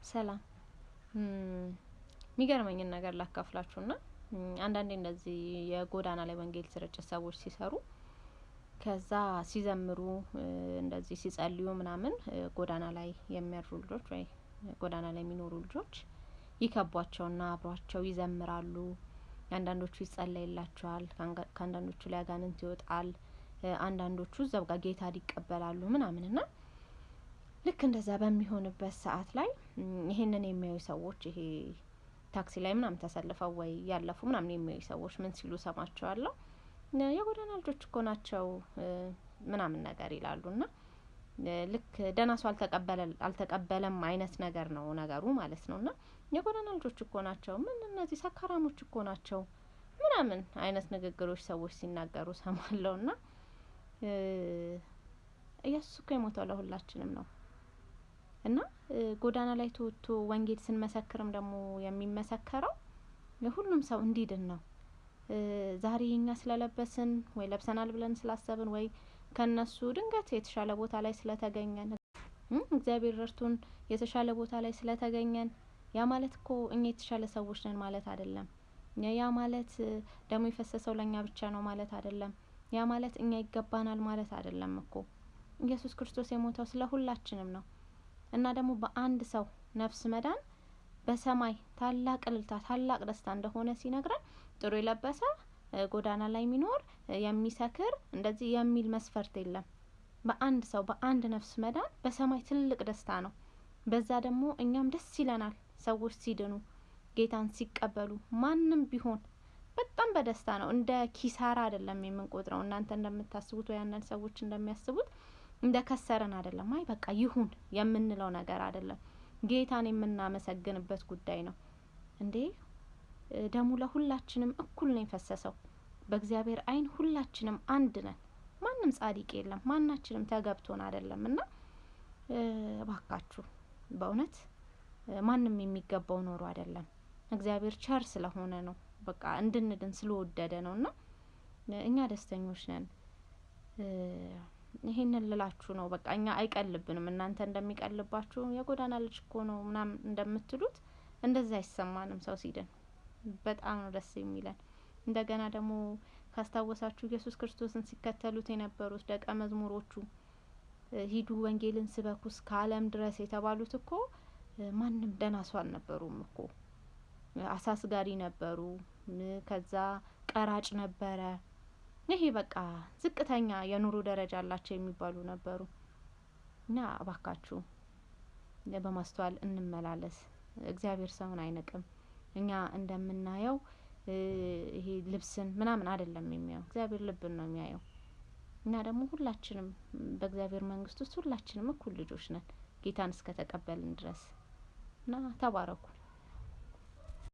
ሰላም። የሚገርመኝን ነገር ላካፍላችሁና አንዳንዴ እንደዚህ የጎዳና ላይ ወንጌል ስርጭት ሰዎች ሲሰሩ ከዛ ሲዘምሩ እንደዚህ ሲጸልዩ ምናምን ጎዳና ላይ የሚያድሩ ልጆች ወይ ጎዳና ላይ የሚኖሩ ልጆች ይከቧቸውና አብሯቸው ይዘምራሉ። አንዳንዶቹ ይጸለይላቸዋል፣ ከአንዳንዶቹ ላይ አጋንንት ይወጣል፣ አንዳንዶቹ እዛው ጋር ጌታን ይቀበላሉ ምናምን። እና ልክ እንደዛ በሚሆንበት ሰዓት ላይ ይሄንን የሚያዩ ሰዎች፣ ይሄ ታክሲ ላይ ምናምን ተሰልፈው ወይ ያለፉ ምናምን የሚያዩ ሰዎች ምን ሲሉ ሰማቸዋለሁ? የጎዳና ልጆች እኮ ናቸው ምናምን ነገር ይላሉ። እና ልክ ደህና ሰው አልተቀበለም አይነት ነገር ነው ነገሩ ማለት ነው። እና የጎዳና ልጆች እኮ ናቸው፣ ምን እነዚህ ሰካራሞች እኮ ናቸው ምናምን አይነት ንግግሮች ሰዎች ሲናገሩ ሰማለሁ። እና ኢየሱስ እኮ የሞተው ለሁላችንም ነው። እና ጎዳና ላይ ተወጥቶ ወንጌል ስንመሰክርም ደግሞ የሚመሰከረው ሁሉም ሰው እንዲድን ነው። ዛሬ እኛ ስለለበስን ወይ ለብሰናል ብለን ስላሰብን ወይ ከነሱ ድንገት የተሻለ ቦታ ላይ ስለተገኘን፣ እግዚአብሔር ረድቶን የተሻለ ቦታ ላይ ስለተገኘን፣ ያ ማለት እኮ እኛ የተሻለ ሰዎች ነን ማለት አይደለም። ያ ማለት ደግሞ የፈሰሰው ለእኛ ብቻ ነው ማለት አይደለም። ያ ማለት እኛ ይገባናል ማለት አይደለም እኮ። ኢየሱስ ክርስቶስ የሞተው ስለ ሁላችንም ነው። እና ደግሞ በአንድ ሰው ነፍስ መዳን በሰማይ ታላቅ እልልታ፣ ታላቅ ደስታ እንደሆነ ሲነግረን ጥሩ የለበሰ፣ ጎዳና ላይ የሚኖር፣ የሚሰክር እንደዚህ የሚል መስፈርት የለም። በአንድ ሰው በአንድ ነፍስ መዳን በሰማይ ትልቅ ደስታ ነው። በዛ ደግሞ እኛም ደስ ይለናል። ሰዎች ሲድኑ፣ ጌታን ሲቀበሉ ማንም ቢሆን በጣም በደስታ ነው። እንደ ኪሳራ አይደለም የምንቆጥረው። እናንተ እንደምታስቡት ወይ አንዳንድ ሰዎች እንደሚያስቡት እንደ ከሰረን አይደለም። አይ በቃ ይሁን የምንለው ነገር አይደለም። ጌታን የምናመሰግንበት ጉዳይ ነው። እንዴ ደሙ ለሁላችንም እኩል ነው የፈሰሰው። በእግዚአብሔር ዓይን ሁላችንም አንድ ነን። ማንም ጻድቅ የለም። ማናችንም ተገብቶን አይደለም። እና እባካችሁ በእውነት ማንም የሚገባው ኖሮ አይደለም። እግዚአብሔር ቸር ስለሆነ ነው። በቃ እንድንድን ስለወደደ ነው። እና እኛ ደስተኞች ነን። ይሄንን ልላችሁ ነው። በቃ እኛ አይቀልብንም። እናንተ እንደሚቀልባችሁ የጎዳና ልጅ እኮ ነው ምናምን እንደምትሉት እንደዛ አይሰማንም። ሰው ሲድን በጣም ነው ደስ የሚለን። እንደገና ደግሞ ካስታወሳችሁ ኢየሱስ ክርስቶስን ሲከተሉት የነበሩት ደቀ መዝሙሮቹ ሂዱ ወንጌልን ስበኩ እስከ ዓለም ድረስ የተባሉት እኮ ማንም ደህና ሰው አልነበሩም እኮ። አሳ አስጋሪ ነበሩ። ከዛ ቀራጭ ነበረ። ይሄ በቃ ዝቅተኛ የኑሮ ደረጃ አላቸው የሚባሉ ነበሩ። እና እባካችሁ በማስተዋል እንመላለስ። እግዚአብሔር ሰውን አይንቅም። እኛ እንደምናየው ይሄ ልብስን ምናምን አይደለም የሚያየው። እግዚአብሔር ልብን ነው የሚያየው። እና ደግሞ ሁላችንም በእግዚአብሔር መንግስት ውስጥ ሁላችንም እኩል ልጆች ነን ጌታን እስከተቀበልን ድረስ። እና ተባረኩ።